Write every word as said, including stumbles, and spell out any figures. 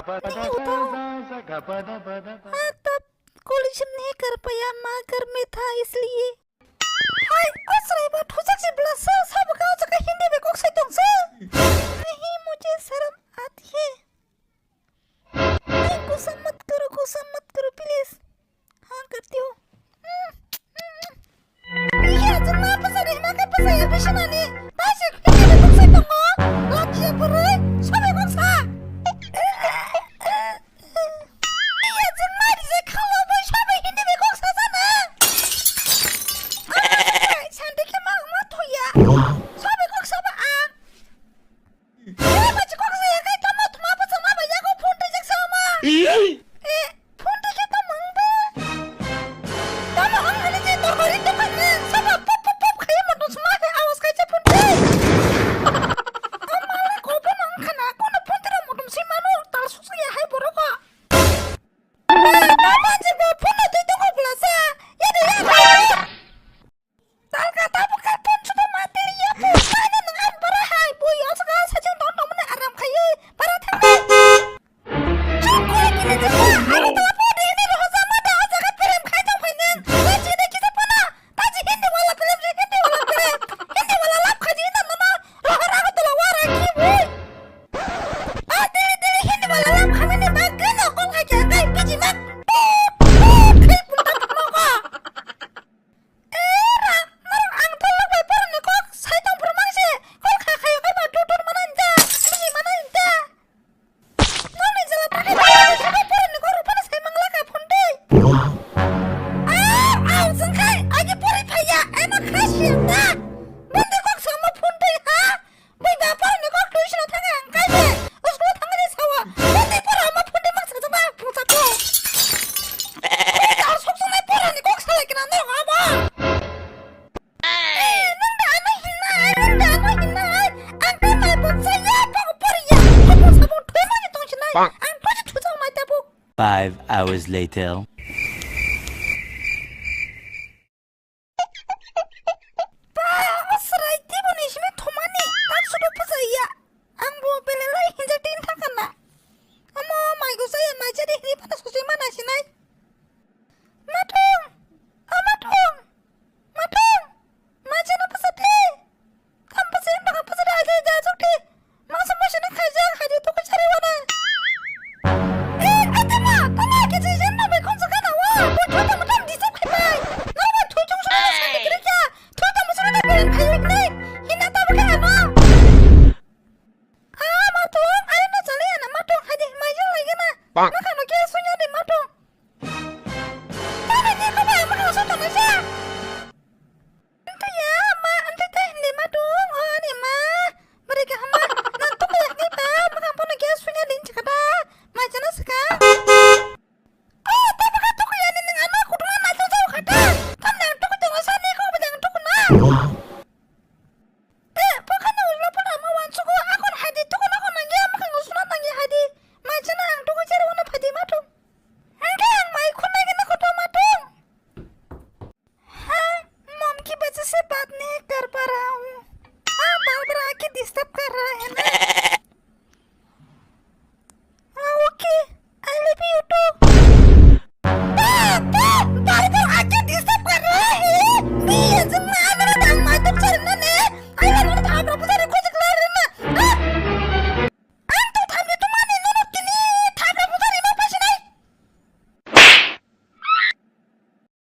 Ata, college नहीं कर पाया माँ घर में था इसलिए। Hai, o chwraima thujak se bwla sa, sabo ka o jaga Hindi bai kok sai tong se. नहीं, मुझे शर्म आती है। नहीं, गुस्सा मत करो, गुस्सा मत करो, please। हाँ, करती हूँ। Iya, jema pasa ni, maka pasa ya, bisa nani. Pasi, Hindi bai kok sai tong o. Lagi ya, bwrwi, sabai kok sa. Iya, jema ni je khala bai sabai Hindi bai kok sa jana. Ai, sandi ke ma, ma thoya. Sabai kok sa ba ang. Iya, ba chi kok sa ya kai tamo thma ba sama ba ya ko phone te jak sa ma. Eh, phone te ke tamo ang ba. Tamo ang hali je to hari to kan ne sama pop pop pop khai mo to sama ke awas kai cha phone te. Amala ko phone ang khana ko na phone te mo to si mano tal su sa ya hai borok ko. Baba, je bo phone twi tongo bwlasa. Ya de ya. Talka tabuk ka phone chuba ma tiri ya phone. Ani nang ang bara hai. Bui o saka sa jeng tong tong mane aram khayo. Bara thang. Chuk kore kire de. Ani tala phone de ni roho jama da o jaga prem khai tong phai nang. Ba je de kita phone. Ta je Hindi wala prem je Hindi wala prem. Hindi wala lap khaji na na na. Roho rago tala wara ki bui. Ah, dili, dili, Hindi wala lam khamani ba gana kong hai khe kai biji mak. Pip, pip, khai pulta pulta ko. Eh, ra, norok ang tolok bai poroni kok sai tong phuru mangse. Kol kha khai kai ba dur dur mana inta, biji mana inta. Noni jela ta khai poroni kok rupana sai mangla ka phone dei. Ah, ah, sengkai, agi pori phaya, eno khasi ta. Bonde kok sama phone dei ha. Bai ba porni kok tuition thanga ang kai be. School thanga ni sawa. Bai pora ma phone de mak sa ba phung sa po. Bai ta sok sok nai porni kok sa lagi na no aba. Eh, nang da ano hinna, nang da ano hinna. Ang ta mai bo sa ya pa ko por ya. Ko por sa bo thoi ma ni tong sinai. Ang thoi thoi sa mai ta bo. Five hours later. Ba, o chwrai teibo ni simi thumani, tak sudu bwsai ya. Ang bo belai lai hinjak tin thang kana. Omo mai go saya mai jadi hini pana susi mana sinai. Matung, o matung, matung, mai jana bwsa de. Tam bwsa yang baka bwsa de aja aja asuk de. Masa masa ni khaijak, khaijak to khaijak rewana. Eh, atama, tama kisi jen na bai khonsa kana wa. Bo thota mutam disap khai bai. Na ba thu chung sa sa kiri kya. Thota musa na bai khai bai. Hina ta ba kana no. Ah, ma to, ai na chale na ma to khai de mai jang lai kana. Ma kana kya sunya de ma to. Tama ni ko ba ma kana so ta mai sa. Ante ya, ma, ante teh ni ma tung, oh, ni ma. Beri ke hama, nang tung ya ni ba, ma kan pono gas punya din cakada. Ma jana saka. Oh, tapi kan tung ya ni nang ano kudu na tu jauh kata. Kan nang tung tu ngasa ni ko bajang tung na.